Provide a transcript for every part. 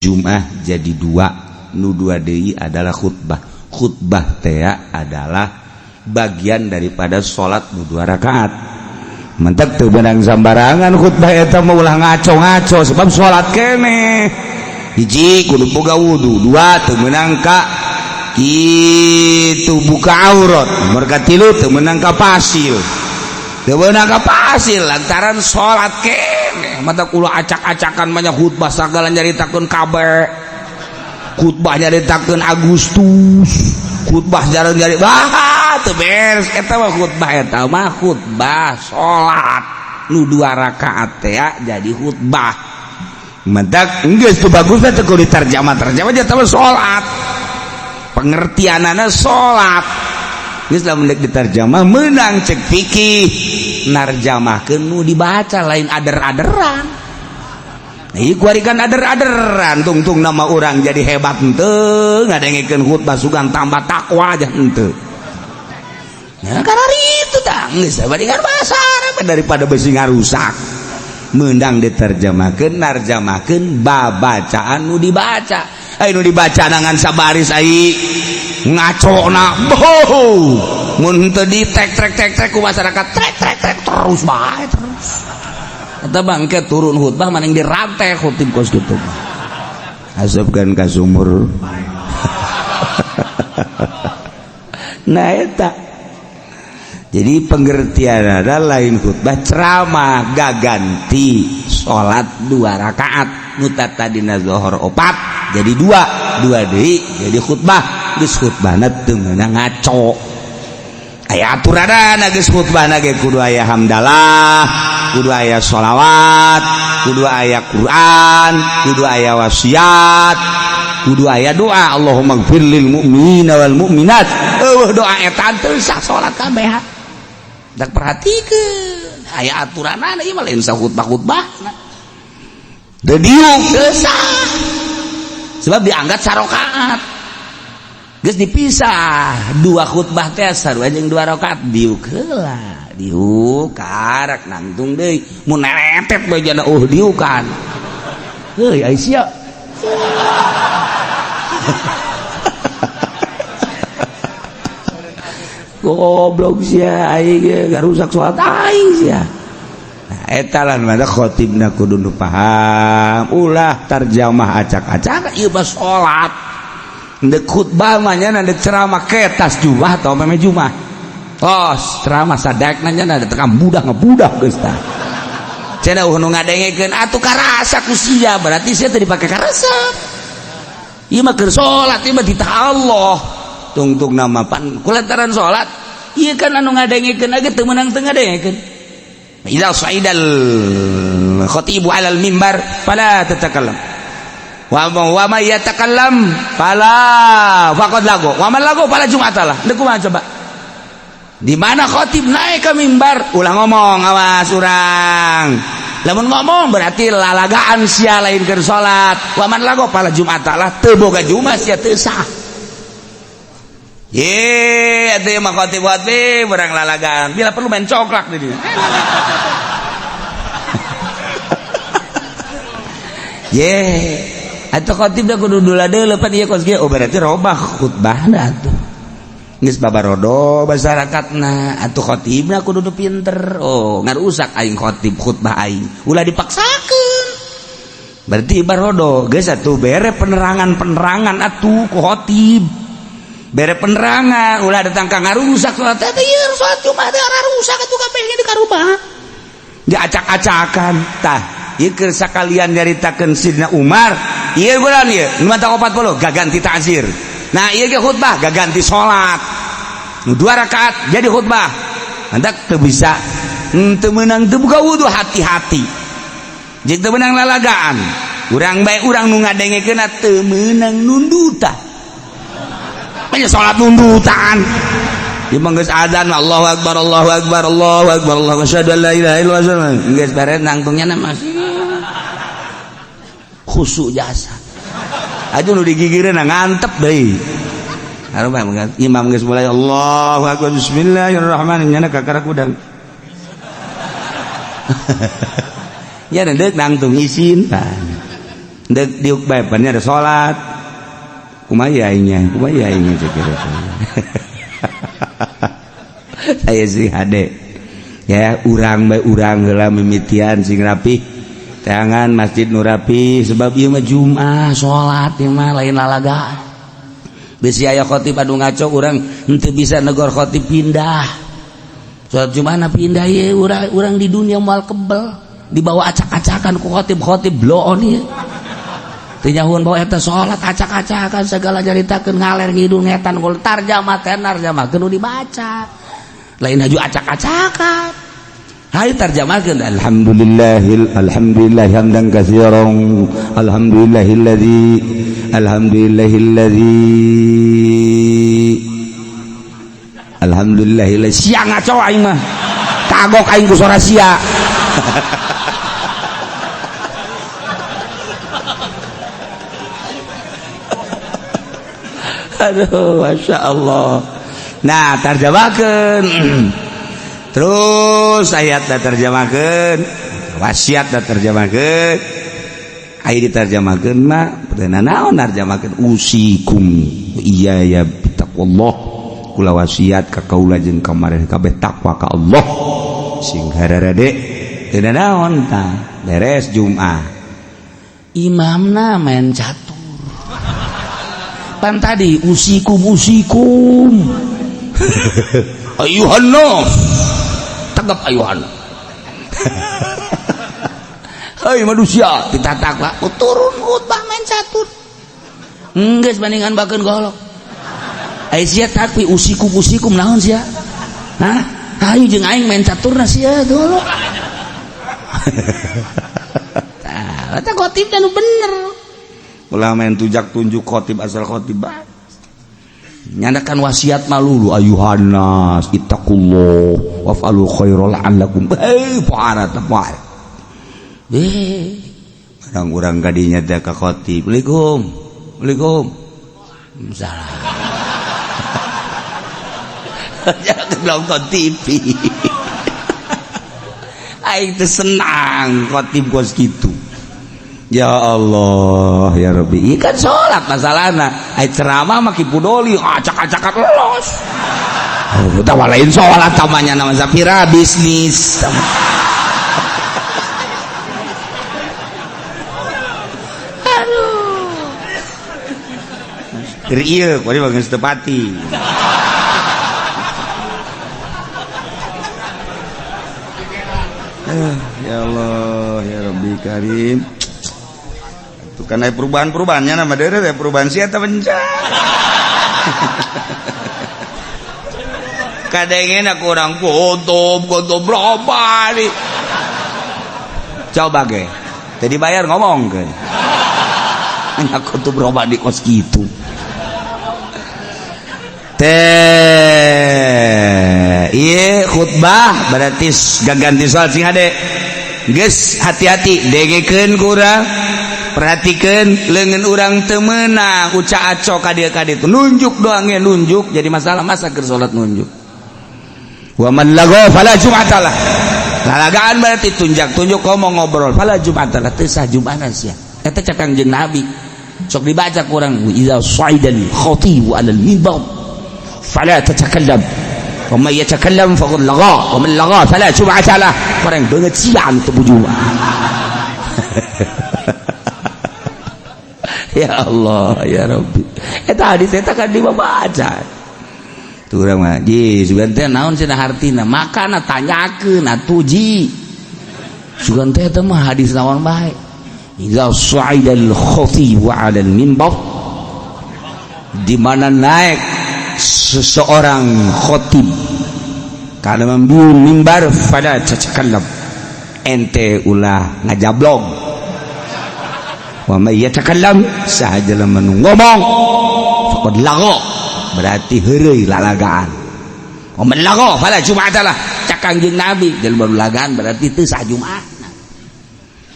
Jumat jadi dua, nu dua deui adalah khutbah. Khutbah teh adalah bagian daripada salat nu dua rakaat. Mentek teu beunang sambarangan khutbah eta mah, ulah ngaco-ngaco sebab salat keneh. Hiji, kudu boga wudu. Dua, teu meunang ka kitu buka aurat. Nomor katilu, teu meunang ka pasil. Teu meunang ka pasil lantaran salat keneh. Mata kula acak-acakan banyak khutbah sagala nyaritakeun kabeh. Khutbah nyaritakeun Agustus, khutbah jarang nyari bah teu beres eta mah khutbah, eta mah khutbah salat nu dua rakaat teh jadi khutbah. Mentak geus teu bagus teh kudu diterjemah, terjemah aja mah salat. Pengertianana salat. Geus lamun deuk diterjemah meunang cek fikih narjamahkeun nu dibaca, lain ader-aderan. Ieu kuari kan ader-aderan tungtung nama orang jadi hebat henteu ngadengekeun khutbah sugan tambah takwa aja henteu. Nah, karena itu tah geus bandingan bahasa Arab daripada besi ngarusak. Meunang diterjemahkeun, narjamahkeun babacaan nu dibaca. Ai nu dibaca nangan sabaris ai ngacona boh. Mun henteu di tek trek tek trek ku masyarakat trek trek trek terus bae terus. Eta bangke turun khutbah maning dirantai khutib kos kitu. Asupkeun ka sumur. Nah eta. Jadi pengertian ada lain khutbah ceramah gaganti salat dua rakaat nu tadina zuhur opat jadi dua, dua deui jadi khutbah. Geus khutbahna teu meunang ngaco. Aya aturanana geus khutbahna ge kudu aya hamdalah, kudu aya sholawat, kudu aya Quran, kudu aya wasiat, kudu aya doa Allahumma gfir lil mu'minina wal mu'minat. Eueuh doa eta teu sah salat kabeh. Dak perhatikeun aya aturanana ieu mah lain sah khutbah-khutbah. Teu diuk teu sah. Sebab dianggap sarokaat. Geus dipisah dua khutbah teh sarua jeung dua rakaat, diuk heula. Diuk karak nangtung deui mun neretet bae jana diukan. Heuy ai sia. Goblok sia aing ge garusak salat aing sia. Nah eta lah mana khotibna kudu nu paham, ulah tarjamah acak-acak ieu mah salat. Ndek khutbah mah nya ndek ceramah ketas jumah atau meme jumah. Tos ceramah sadekna nya da tekang budak ngebudak geus tah. Cenah nu ngadengekeun atuh karasa ku sia berarti sia teu dipake karesep. Ieu mah keur salat ieu mah ditah Allah. Tungtung nama pan kulantaran salat ieu kan anu ngadengekeun ge teu meunang teu ngadengekeun. Idza sa'idal khatibu 'alal mimbar fala tatakallam. Wa ma yatakallam fala faqad lago. Wa man lago fala jum'atalah. Deuk kumaha coba? Di mana khatib naik ke mimbar ulah ngomong, awas urang. Lamun ngomong berarti lalagaan sia lain keur salat. Wa man lago fala jum'atalah, teu boga jumat sia, teu sah. Ye, atuh mah khotib-khotib urang lalagaan. Bila perlu main coklak di dieu. Ye, atuh khotib da kudu dula deuleu pan ieu kos kieu. Oh berarti robah khutbahna atuh. Geus babarodo masyarakatna, atuh khotibna kudu nu pinter. Oh, ngarusak aing khotib khutbah aing. Ulah dipaksakeun. Berarti barodo geus atuh bere penerangan-penerangan atuh ku khotib. Bere penerangan ulah datang ka ngarusak salat teh ieu salat Jumat teh rusak atuh kabeh di karubah. Diacak-acakan tah ieu keur sakalian nyaritakeun Sidna Umar ieu bulan ieu nu mata 40 gaganti ta'zir. Nah ieu ge khutbah gaganti salat. Nu dua rakaat jadi khutbah. Mantak teu bisa teu meunang teu buka wudu, hati-hati. Jeung teu meunang lalagaan. Urang bae urang nu ngadengekeunna teu meunang nundutan. Banyak salat nundutan. Di geus adzan Allahu akbar Allahu akbar Allahu akbar Allahu asyhadu an la ilaha illallah. Geus beres nangtungnya na masih khusyuk jasa. Aduh nu digigireun ngantep deui. Harum imam geus mulai Allahu akbar bismillahirrahmanirrahim nyana kakarak udang. Ya deuk nangtung isin. Deuk diuk bae pan ada salat. Kumaha aingnya? Kumaha aingnya cek Saya sih hade. Ya urang bae urang heula mimitian sing rapi. Teangan masjid nu rapi sebab ieu mah Jumat salat ieu mah lain lalagaan. Bisi aya khotib anu ngaco urang henteu bisa negor khotib pindah. Salat Jumat na pindah ieu urang di dunia moal kebel dibawa acak-acakan ku khotib-khotib bloon ieu. Teu nyahuan bawa eta salat acak-acakan segala nyaritakeun ngaler ngidul ngetan gol tarjamah teh tarjamahkeun nu dibaca. Lain haju acak-acakan. Hayu tarjamahkeun alhamdulillahil alhamdulillah hamdan katsiran alhamdulillahilladzi alhamdulillahilladzi alhamdulillahilladzi sia ngaco aing mah kagok aing ku sora sia. Aduh, Masya Allah. Nah, tarjamahkeun. Terus ayat terjemahkeun, wasiat terjemahkeun. Aya diterjemahkeun mah teu naon narjemahkeun usikum iya ya bitaqwallah. Kula wasiat ka kaula jeung ka mareh kabeh takwa ka Allah. Sing hararade teu naon tah. Beres Jumat. Imamna main catur. Pan tadi usikum usikum. Ayuhan nas. Tegap ayuhan. Hei manusia, ditatak lah, turun khutbah main catur. Enggeus bandingan bakeun golok. Ai sia takwi usikum usikum naon sia? Hah? Hayu jeung aing main caturna sia golok. Tah, eta khotib teh nu bener. Ulah main tujak tunjuk khotib asal khotib bae. Nyandakan wasiat malulu ayuhan nas ittaqullah waf'alu khairal la'allakum parah teh parah. Barang urang kadinya teh ka khotib. Assalamualaikum. Assalamualaikum. Salah. Jangan nonton TV. Aing teh senang khotib kos kitu. Ya Allah ya Rabbi. Ieu kan salat masalahna. Ai ceramah mah kipudoli acak-acakan los. Oh, tah lain salat tamanya nama Zafira bisnis. Aduh. Keur ieu kuari mah geus teu pati. Ya Allah ya Rabbi Karim. Kan aya perubahan-perubahannya nama deure teh perubahan sia teh bencana. Kadengena aku urang kuntum kuntum berapa nih. Coba ge. Teu dibayar ngomongkeun. Nya kuntum berapa di kos kitu. Teh ieu khutbah berarti gaganti salat sing hade. Geus hati-hati dengekeun ku urang. Perhatikan lengan orang temenang uca aco ka dieu nunjuk doang ya nunjuk jadi masalah masa keur salat nunjuk. Wa man lagha fala jum'atalah. Lalagaan berarti tunjak-tunjuk ngomong ngobrol fala jum'atalah teu sah jum'atan sia. Eta cek Kangjeng Nabi. Sok dibaca ku urang idza sa'idal khatibu 'alal minbar fala tatakallam wa man yatakallam faqad lagha wa man lagha fala jum'atalah. Orang beungeut sia anu teu bujuan. Ya Allah ya Rabbi. Eta hadis eta kan dibaca. Tuh urang mah ji sugan teh naon cenah hartina? Makana tanyakeun atuh ji. Sugan teh eta mah hadis naon bae. Idza sa'idal khatib 'ala al-minbar, di mana naik seseorang khatib kana membiun mimbar fala tatakallam, ente ulah ngajablog. Wa may yatakallam saha jelema nu ngomong faqad lagha, berarti heureuy lalagaan. Wa man lagha fala jum'atalah, cak Kangjeng Nabi jelema nu lagaan berarti teu sah Jumat.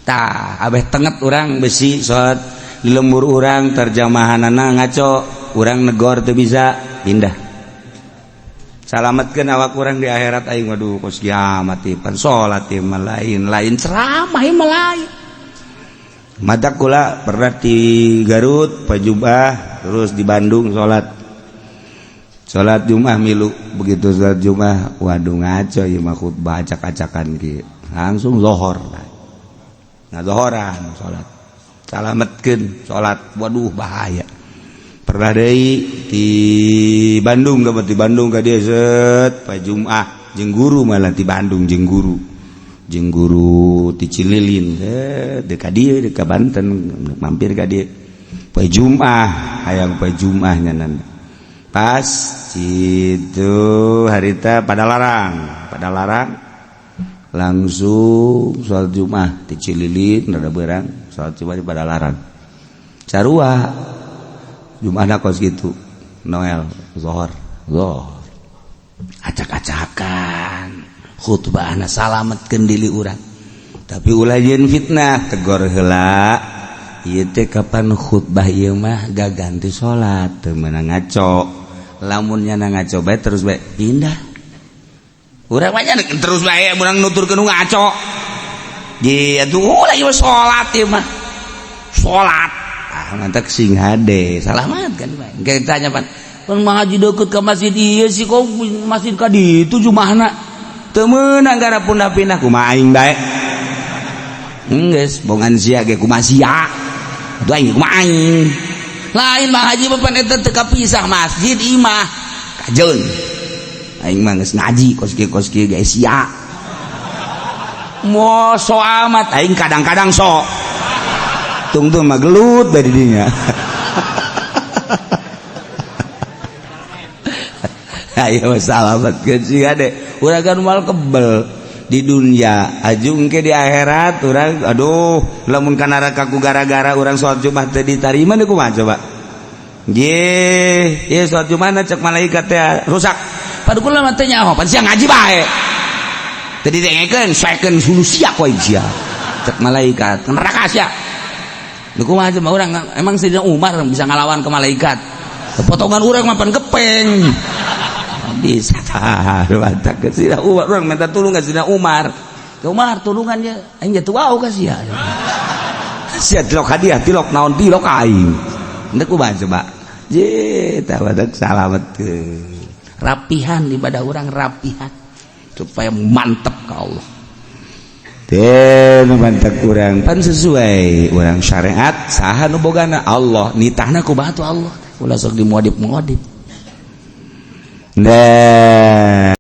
Tah abeh tenget urang besi salat di lembur urang terjemahanana ngaco, urang negor teu bisa pindah. Salametkeun awak urang di akhirat aing waduh kos kiamat ieu pan salat ieu mah lain, lain ceramah ieu mah lain. Mata kula pernah di Garut Pak Jum'ah, terus di Bandung salat salat Jum'ah milu. Begitu salat Jum'ah, waduh, ngaco ieu mah, khutbah acak-acakan kieu. Langsung zohor, nah, zohoran salat, salametkeun salat. Waduh, bahaya. Pernah deui di Bandung, gak di Bandung ka dieu set Pak Jum'ah jeung guru, malah di Bandung jeung guru ti Cililin, deka dieu, deka Banten, mampir ka dieu poe Jum'ah, hayang poe Jum'ah nyanan. Pas itu harita pada larang langsung sholat Jum'ah di Cililin, rada berang sholat Jum'ah di Padalarang. Sarua Jum'ah kos gitu, Noel zohor zohor acak-acakan khutbah. Salametkeun diri urang, tapi ulah jeung fitnah. Tegor heula ieu teh, kapan khutbah ieu mah gak ganti salat, teu meunang ngaco. Lamun nyana ngaco bae, terus bae pindah. Urang mah terus bae urang nuturkeun ngaco. Di atuh ulah ieu salat, ieu mah salat. Ah, mantak sing hade salamat kan bae. Engke tanya pan pan ngaji deket ke masjid ieu sih, kok masjid ka ditu jumahna teu meunang gara pindah-pindah. Kumaha aing bae geus bongan sia ge, kumaha sia atuh aing, kumaha aing lain mah haji mah pan eta teu kapisah masjid imah kajeun. Aing mah geus ngaji kos kieu kos kieu ge, sia mo so amat. Aing kadang-kadang so tungtung mah gelut dari dinya. Ayo salamet sih ade urang kan moal kebel di dunia, ajung ke di akhirat urang. Aduh, lamun ka neraka ku gara-gara urang sholat Jumat teu ditarima deui, kumaha coba? Ye, ye sholat Jumat cek malaikat teh rusak. Pada kula mah teh nyaho, pan sia ngaji bae. Teu didengekeun, saekeun hulu sia koe sia. Cek malaikat, neraka sia. Lu kumaha coba urang? Emang Sayyidina Umar bisa ngalawan ke malaikat? Potongan urang mah pan gepeng. Bisa mantap ke Sayyidina Umar, urang minta tulung ke Sayyidina Umar. Ke Umar tulungan ya, aing jatuh wow ka sia. Sia tilok hadiah, tilok naon, tilok aing. Henteu, kumaha coba? Je, tah badak salamet ke. Rapihan ibadah urang, rapihan supaya mantep ke Allah. Teh nu mantep urang pan sesuai urang syariat. Saha nu bogana? Allah. Nitahna ku batu Allah. Ulah sok dimuadib-muadib. Nah.